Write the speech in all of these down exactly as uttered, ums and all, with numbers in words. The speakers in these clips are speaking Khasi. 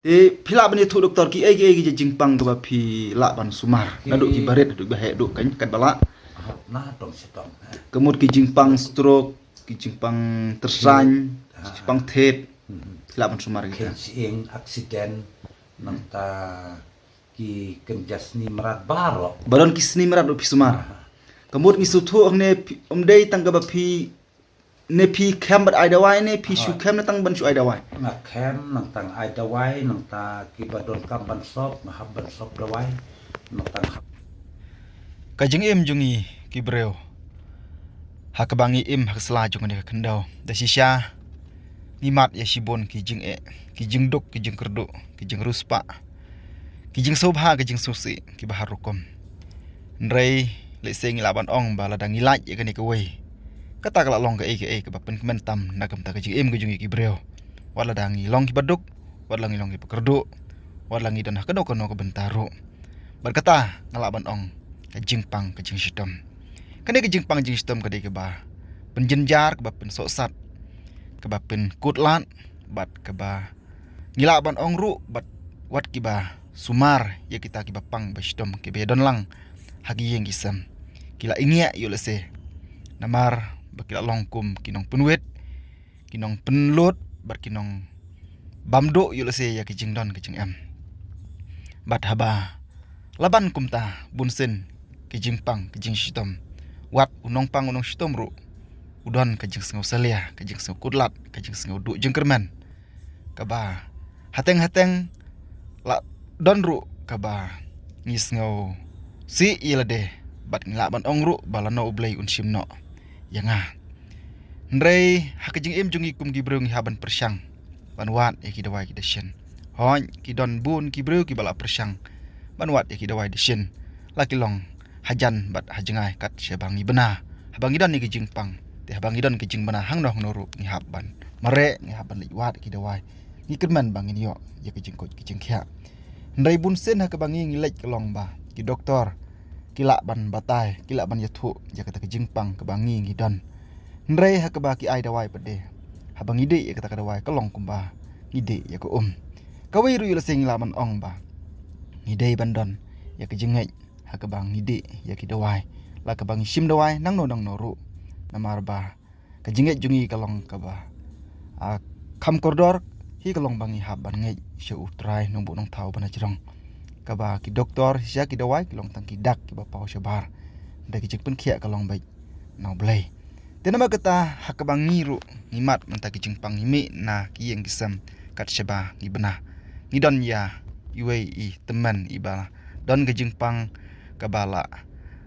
Te phi lah ban ïathuh doktor ki ei ki ei ki jingpang kaba phi lah ban sumar. Naduh ki barit, naduh ba heh, duh kan kat ba lah. Ka mut ki jingpang stroke, ki jingpang tyrsañ, jingpang thied. Phi lah ban sumar kita. Khein sing accident, nangta ki kynja sni mrad baroh. Ba don ki sni mrad ruh phi sumar. Ka mut ngi shu thuh hangne, um dei tang kaba phi ne phi khem bad ai dawai ne phi shu khem ne tang ban shu ai dawai. Nga khem nang tang ai dawai, nangta kiba donkam ban sop nga hap ban sop dawai. Nang tang hap. Ka jingim jong ngi ki briew, ha kaba ngi im ha ka sla jong kane ka khyndew, da shisha ngi mad ïa shibun ki jingeh, ki jingduk, ki jingkyrduh, ki jingriewspah, ki jingsngewbha, ki jingsngewsih kiba har rukom. Hynrei lehse ngi lah ban ong ba lada ngi lait ïa kane kawei, kata ka lah long kaei kaei kaba pynkmen tam na ka bynta ka jingim ka jong ngi ki briew. Wat lada ngi long kiba duk, wat lada ngi long kiba kyrduh, wat lada ngi don ha kano kano ka bynta ruh. Bad kata nga lah ban ong ka jingpang ka jingshitom. Kane ka jingpang jingshitom ka dei kaba pynjynjar, kaba pynsohsat, kaba pynkut lad, bad kaba ngi lah ban ong ruh bad wat kiba sumar ïa kita kiba pang ba shitom kiba ïa don lang ha ki ïing ki sem. Ki la ingiah ïoh lehse namar ba ki la long kum ki nongpynwit, ki nongpynlut bad ki nongbam duh ïoh lehse ïa ki jingdon ki jingem. Bad haba la ban kumta bunsien ki jingpang ki jingshitom, wat u nongpang u nongshitom ruh u don ka jingsngew salia, ka jingsngew kut lad, ka jingsngew duh jingkyrmen. Kaba hateng hateng la don ruh kaba ngi sngewsih ïa lade bad ngi lah ban ong ruh ba lano U Blei un shim noh ïa nga. Hynrei ha ka jingim jong ngi kum ki briew ngi hap ban pyrshang ban wad ïa ki dawai ki dashin. Hooid, ki don bun ki briew kiba la pyrshang ban wad ïa ki dawai dashin, la ki long hajan bad hajngai kat shaba ngi bna. Haba ngi don ïa ki jingpang, te haba ngi don ki jingbna hangno hangno ruh ngi hap ban mareh, ngi hap ban leit wad ïa ki dawai. Ngi kyrmen ba ngin ïoh ïa ki jingkoit ki jingkhiah. Hynrei bunsien ha kaba ngi ngi leit ka long ba ki doktor ki lah ban batai, ki lah ban ïathuh ïa kata ka jingpang kaba ngi ngi don. Hynrei ha kaba ki ai dawai pat de, haba ngi dih ïa kata ka dawai ka long kumba ngi dih ïa ka um. Kawei ruh ïoh lehse ngi lah ban ong ba ngi dei ban don ïa ka jingngeit ha kaba ngi dih ïa ki dawai, la kaba ngi shim dawai nangno nangno ruh. Namar ba ka jingngeit jong ngi ka long kaba, ah, kham kordor, hi ka long ba ngi hap ban ngeit sha U Trai Nongbuh Nongthaw ba na jrong. Kaba ki doktor shisha ki dawai ki long tang ki dak kiba paw shabar. Da ki jingpynkhiah ka long beit na U Blei. Te namar kata ha kaba ngi ruh ngi mad mynta ki jingpang, ngi mih na ki ïing ki sem kat shaba ngi bna. Ngi don ïa iwei i tymmen iba don ka jingpang kaba la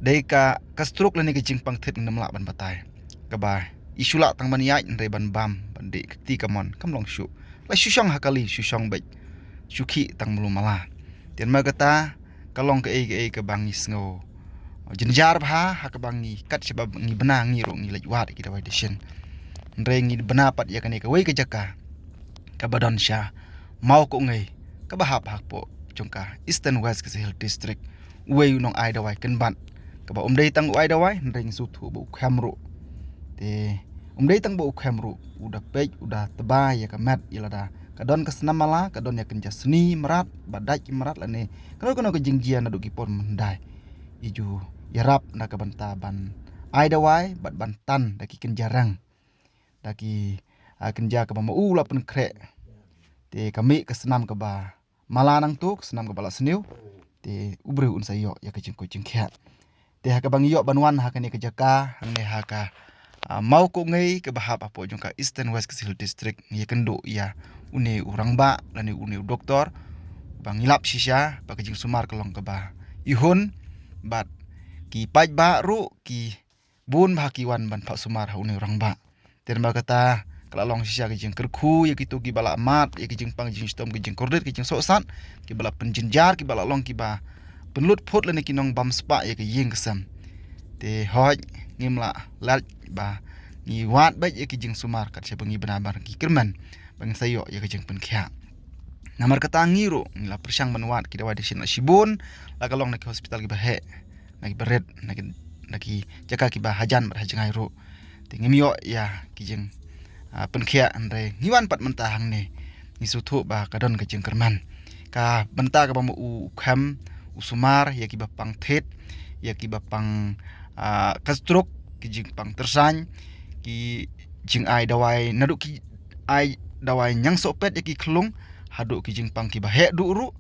dei ka, ka stroke lane ka jingpang thied, ngim lah ban batai. Kaba i shu lah tang ban ïaid hynrei ban bam ban dih ka kti kamon kam long shuh. La shu shong ha kali, shu shong beit, shu khih tang malu mala. Te namar kata ka long kaei kaei kaba ngi sngew jynjar bha ha kaba ngi kat shaba ngi bna ngi ruh ngi leit wad ïa ki dawai dashin. Hynrei ngi bna pat ïa kane kawei ka jaka kaba don sha Mawkawngei kaba hap hapoh jong ka Eastern West Khasi Hills District. Uwei u nong ai dawai kynbat kaba um dei tang u ai dawai hynrei ngi sngewthuh ba u khem ruh. Te um dei tang ba u khem ruh, u da peit, u da tba ïa ka met ïa lada ka don ka snam mala, ka don ïa kynja sni mrad, ba dait ki mrad lane kano kano ka jingjia naduh ki por mynhyndai. I ju ïarap na ka bynta ban ai dawai bad ban tan da ki kynja reng, da ki, ah, kynja kaba ma u la pynkhreh. Te ka mih ka snam kaba mala nangta, ka snam kaba la sniew. Te u briew un sa ïoh ïa ka jingkoit jingkhiah. Te ha kaba ngi ïoh ban wan ha kane ka jaka hangne ha ka, ah, Mawkawngei kaba hap hapoh jong ka Eastern West Khasi Hills District, ngi ïakynduh ïa une u rangbah lane une u doktor ba ngi lap shisha ba ka jingsumar ka long kaba ihun bad ki paidbah ruh ki bun bha ki wan ban phah sumar ha une u rangbah. Te namar kata ka la long shisha ka jingkyrkhu ïa kito kiba la mad ïa ka jingpang jingshitom, ka jingkordit, ka jingsohsat, kiba la pynjynjar, kiba la long kiba pynlut phut lane ki nongbam spah ïa ka ïing ka sem. Te hooid, ngim lah lait ba ngi wad beit ïa ka jingsumar kat shaba ngi bna ba ngi kyrmen ba ngin sa ïoh ïa ka jingpynkhiah. Namar kata ngi ruh ngi la pyrshang ban wad ki dawai dashin la shibun, la ka long na ki hospital kiba heh, na kiba rit, na ki, na ki jaka kiba hajan bad hajngai ruh. Te ngim ïoh ïa ki jing, ah, pynkhiah, hynrei ngi wan pat mynta hangne ngi sngewthuh ba ka don ka jingkyrmen. Ka bynta kaba ma u khem, u sumar ïa kiba pang thied, ïa kiba pang, ah, ka stroke, ki jingpang tyrsañ, ki jingai dawai, naduh ki ai dawai ñiangsohpet ïa ki khlung haduh ki jingpang kiba heh duh ruh.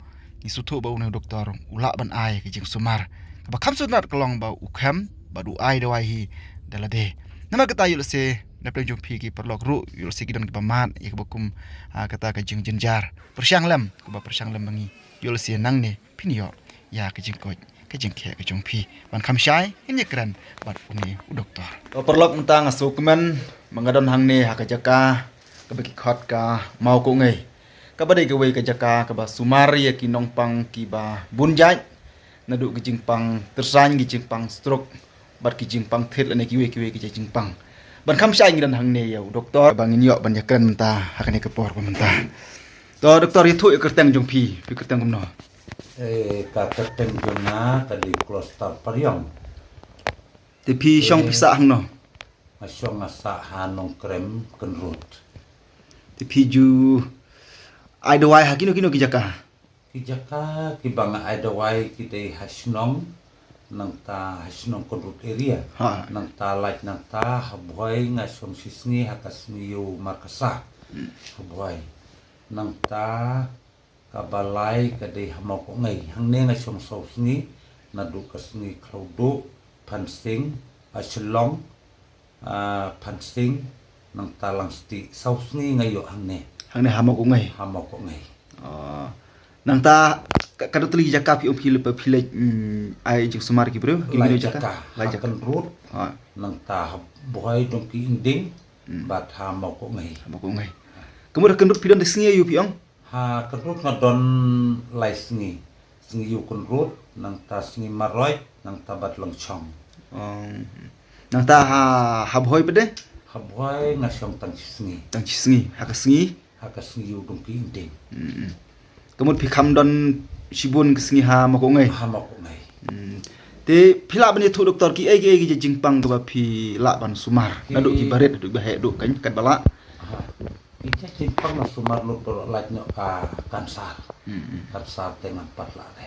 Ngi sngewthuh ba une u doktor u lah ban ai ka jingsumar. Kaba kham sngewtynnat ka long ba u khem bad u ai dawai hi da lade. Namar kata, ïoh lehse na pdeng jong phi ki paralok ruh, ïoh lehse ki don kiba mad ïa kaba kum, ah, kata ka jingjynjar. Pyrshang lem, kaba pyrshang lem ma ngi. Ïoh lehse nangne phin ïoh ïa ka jingkoit ka jingkheh ka jong phi. Ban kham shai, ngin ïakren bad une u doktor. To paralok, mynta nga sngewkmen ba nga don hangne ha ka jaka kaba ki khot ka Mawkohngai, kaba dei kawei ka jaka kaba sumar ïa ki nongpang kiba bun jait, naduh ki jingpang tyrsañ, ki jingpang stroke bad ki jingpang thied lane kiwei kiwei ki jingpang. Ban kham shai, ngi don hangne ïa u doktor ba ngin ïoh ban ïakren mynta ha kane ka por ba mynta. To doktor, ïathuh ïa ka kyrteng jong phi, phi kyrteng kumno? Eh, ka kyrteng jong nga ka dei Kloster Pariong. Te phi shong phi sah hangno? Nga shong nga sah ha Nongkrem Kynrut. Te phi ju ai dawai ha kino kino ki jaka? Ki jaka kiba nga ai dawai ki dei ha shnong, nangta ha shnong Kynrut area. Ha. Nangta lait nangta ha Bhoi nga shong shisngi ha ka sngi ïew markasa. Ha Bhoi. Nangta kaba lai ka dei ha Mawkohngai. Hangne nga shong saw sngi, naduh ka sngi Khlawduh, Phansing, a Shillong, a Phansing, nangta Langstieh. Saw sngi nga ïoh hangne. Hangne ha Mawkohngai. Ha Mawkohngai. Oh. Nangta ka, ka dei tylli jaka phi ong phi leh, phi leh, mm, ai jingsumar ki briew, ki lai jaka. Lai jaka. Kynrut. Ha. Nangta ha Bhoi Dong Ki Inding, bad ha Mawkohngai. Ha Mawkohngai. Ka mut ha Kynrut phi don da sngi aïu phi ong? Ha Kynrut nga don lai sngi. Sngi ïew Kynrut, nangta sngi Marwei, nangta bad Longchong. Um, nangta ha, ha Bhoi pat de? Ha Bhoi nga shong tang shisngi. Tang shisngi, ha ka sngi? Ha ka sngi ïew Dong Ki Inding. Hmm. Ka mut phi kham don shibun ka sngi ha Mawkohngai? Ha Mawkohngai. Hmm. Te phi lah ban ïathuh doktor, kiei kiei ki jingpang kaba phi lah ban sumar? Naduh kiba rit, naduh kiba heh duh, kan, katba lah. Ha. Ki jingpang nga sumar lut baroh, lait noh ka kansar. Hmm, hmm. Kansar te ngam pat lah de.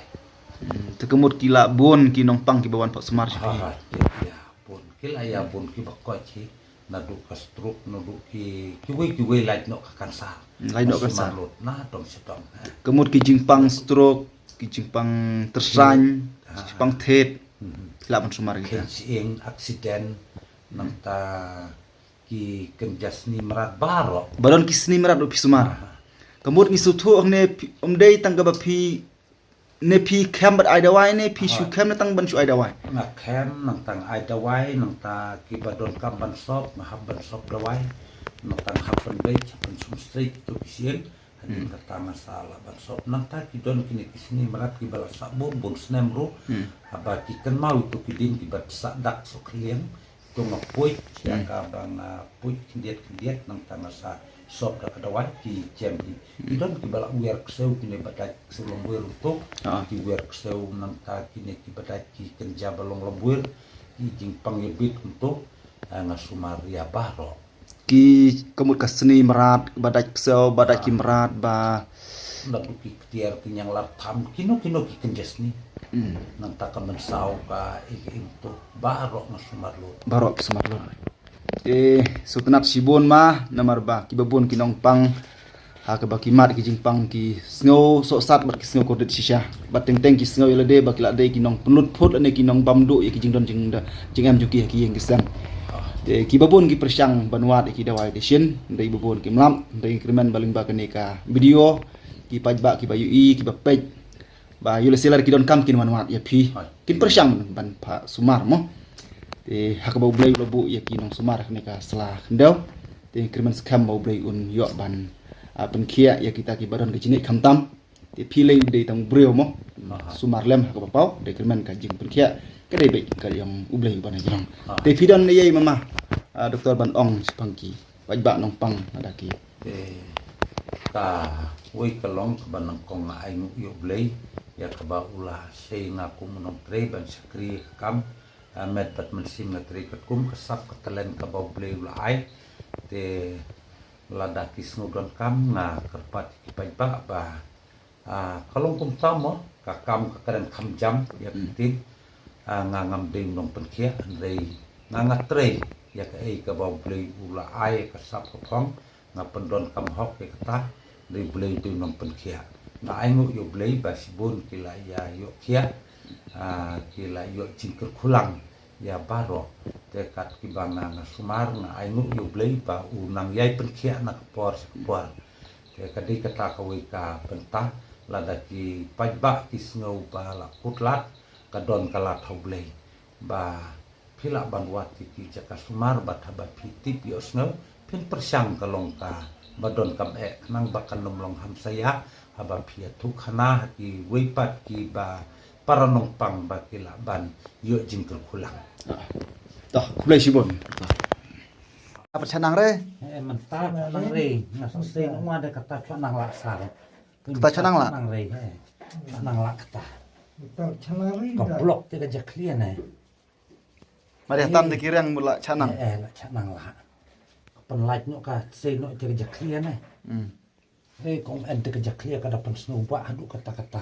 Hmm, te ka mut ki la bun ki nongpang kiba wan pat sumar sha phi? Ha, ha, ki la bun. Ki la ïa bun kiba koit hi. Naduh ka stroke, naduh ki, kiwei kiwei lait noh ka kansar. Hmm, lait noh ka kansar. Nga sumar lut na dong sha dong, ha. Ka mut ki jingpang stroke, ki jingpang tyrsañ, ha, jingpang thied. Hmm. Ki la ban sumar kita. Khein sying, accident, nangta ki kynja sni mrad baroh. Baroh ki sni mrad ruh phi sumar. Aha. Ka mut ngi sngewthuh ne phi, ym dei tang kaba phi, ne phi khem bad ai dawai, ne phi shu khem ne tang ban shu ai dawai? Nga khem, nangta nga ai dawai, nangta kiba donkam ban sop nga hap ban sop dawai, nangta nga hap ban beit, hap ban sum strik, to ki sien. Hadien kata nga sa lah ban sop. Nangta ki don kine ki sni mrad kiba la sah bun bun snem ruh. Hmm. Haba ki kynmaw ito ki dieng kiba sah dak soh khliang. To nga puid, ïa kaba nga puid khyndiat khyndiat, nangta nga sa sop da ka dawai ki jem hi. Ki don kiba la wiar ksew, kine ba dait ksew longwir kumto. Ah. Ki wiar ksew, nangta kine kiba dait ki kynja ba long longwir, ki jingpang ïa bit kumto. Ah, nga sumar ïa baroh. Ki, ka mut ka sni mrad, ba dait ksew, ba dait ki mrad, ba. Naduh ki ktien ki ñianglar tham, kino kino ki kynja sni. Hmm. Nangta ka mynsaw ka i, i, to, baroh nga sumar lut. Baroh ki sumar lut. Eh, sngewtynnat shibun ma, namar ba kiba bun ki nongpang ha kaba ki mad ki jingpang ki sngew sohsat bad ki sngew kordit shisha. Bad teng teng ki sngew ïa lade ba ki la dei ki nongpynlut phut lane ki nongbam duh ïa ki jingdon jingda, jingem jong ki ha ki ïing ki sem. Te kiba bun ki pyrshang ban wad ïa ki dawai te shin, hynrei ba bun kim lap, hynrei ngi kyrmen ba lyngba kane ka video, ki paidbah kiba ïohi, kiba peit, ba ïoh lehse lada ki donkam kin wan wad ïa phi. Hooid. Kin pyrshang ban phah sumar mo. Te ha kaba U Blei u la buh ïa ki nongsumar ha kane ka sla khyndew. Te ngi kyrmen skhem ba U Blei un ïoh ban, ah, pynkhiah ïa kita kiba don ka jingngeit khamtam. Te phi lei dei tang u briew mo. Aha. Sumar lem ha kaba paw, dei kyrmen ka jingpynkhiah ka dei beit ka jong U Blei uba na jrong. Aha. Te phi don eiei mama, ah, doktor, ban ong shaphang ki paidbah nongpang na da ki? Te kawei ka long kaba nyngkong nga ai nguh ïa U Blei ïa kaba u la sei nga kum u nongtrei ban shakri ka kam, ah, met bad mynsiem nga trei katkum ka sap ka talent kaba U Blei u la ai. Te Lada ki sngew donkam nga kyrpad ki paidbah ba, ah, ka long kumta mo, ka kam ka kren kham jam ïa ka ktien. Ah, nga ngam dei u nongpynkhiah, hynrei nga nga trei ïa kaei kaba U Blei u la ai ka sap ka phong, nga pyndonkam hok ïa kata, hynrei U Blei u dei u nongpynkhiah. Nga ainguh ïa U Blei ba shibun ki la ïa ïoh khiah, ah, ki la ïoh jingkyrkhulang ïa baroh. Te kat kiba nga nga sumar, nga ainguh ïa U Blei ba u nang ïai pynkhiah na ka por sha ka por. Te ka dei kata kawei ka bynta, lada ki paidbah ki sngew ba la kut lad, ka don ka lad ha U Blei. Ba phi lah ban wad ïa ki jaka sumar, bad haba phi tip ïohsngew, phin pyrshang ka long kaba donkam eh, khnang ba kan ym long hamsaïa haba phi ïathuh khana ha kiwei pat kiba para nongpang ba ki lah ban ïoh jingkyrkhulang. Toh, khublei shibun. Ka pat sha nang re? Eh, mynta sha nang re, nga sa sei nang ma de kata sha nang lah sar. Kata sha nang lah? Sha nang re, eh. Sha nang lah kata. Mynta sha nang re. Ka da. Block te ka jakhlia ne. Ma de tam de ki riang mut lah sha nang. Eh, eh, lah sha nang lah. Ka pynlait noh ka, sei noh te ka jakhlia ne. Hmm. Hei, kong en te ka jakhlia ka da pynsngewbha haduh kata kata.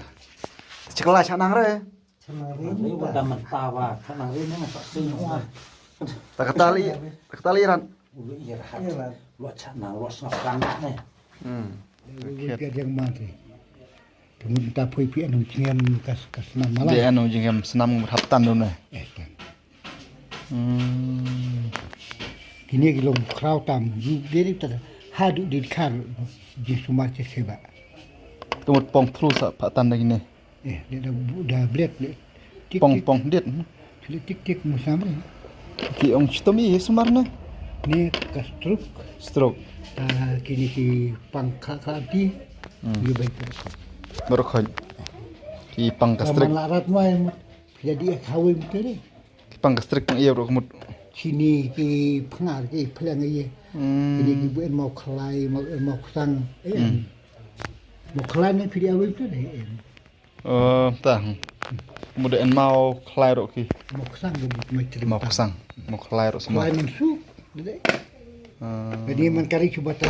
Chikla sha nang re. Sha nang re. Nang re wa da mynta wa, sha nang re ne nga sa sei noh wa. Ta kata li, ta kata li ran. Lu i rahat. Lu sha nang, lu sngap rang ne. Hmm. Lu ka jeng man te. Te mynta phi phi anu jingem ka, ka snam mala. Dia anu jingem snam hap tan dun ne. Eh, tan. Hmm. Kine ki long khraw tam, ju deri ta haduh di khar, ji sumar che seba. Tumut pong thlu sa pa tan da kine. Eh, da, da, da blet, blet. Tik, pong, tik. Pong dit. Blet tik, tik, musam ni. Ki ong chitom i sumar na? Ni ka stroke. Stroke. Ah, kini ki pang kha, kha ti. Hmm. Ni baik. Baru khon. Ki pang ka stroke. Laman larat mai, jadi ek hawi muteri. Ki pang ka strik pang ïa ruh ka mut. Chini ki phngar ki phleng ïa. Hmm. Kini ki buen mau khlai, mau, mau ksang. Eh. Hmm. Mau khlai ne phi di awei tu deh. Eh, ta. Mut en mau khlai ruh ki. Mau ksang ke mut mai terima. Mau ksang. Mau khlai ruh sama. Khlai min su. Deh. Ah. Jadi man kari cuba ta.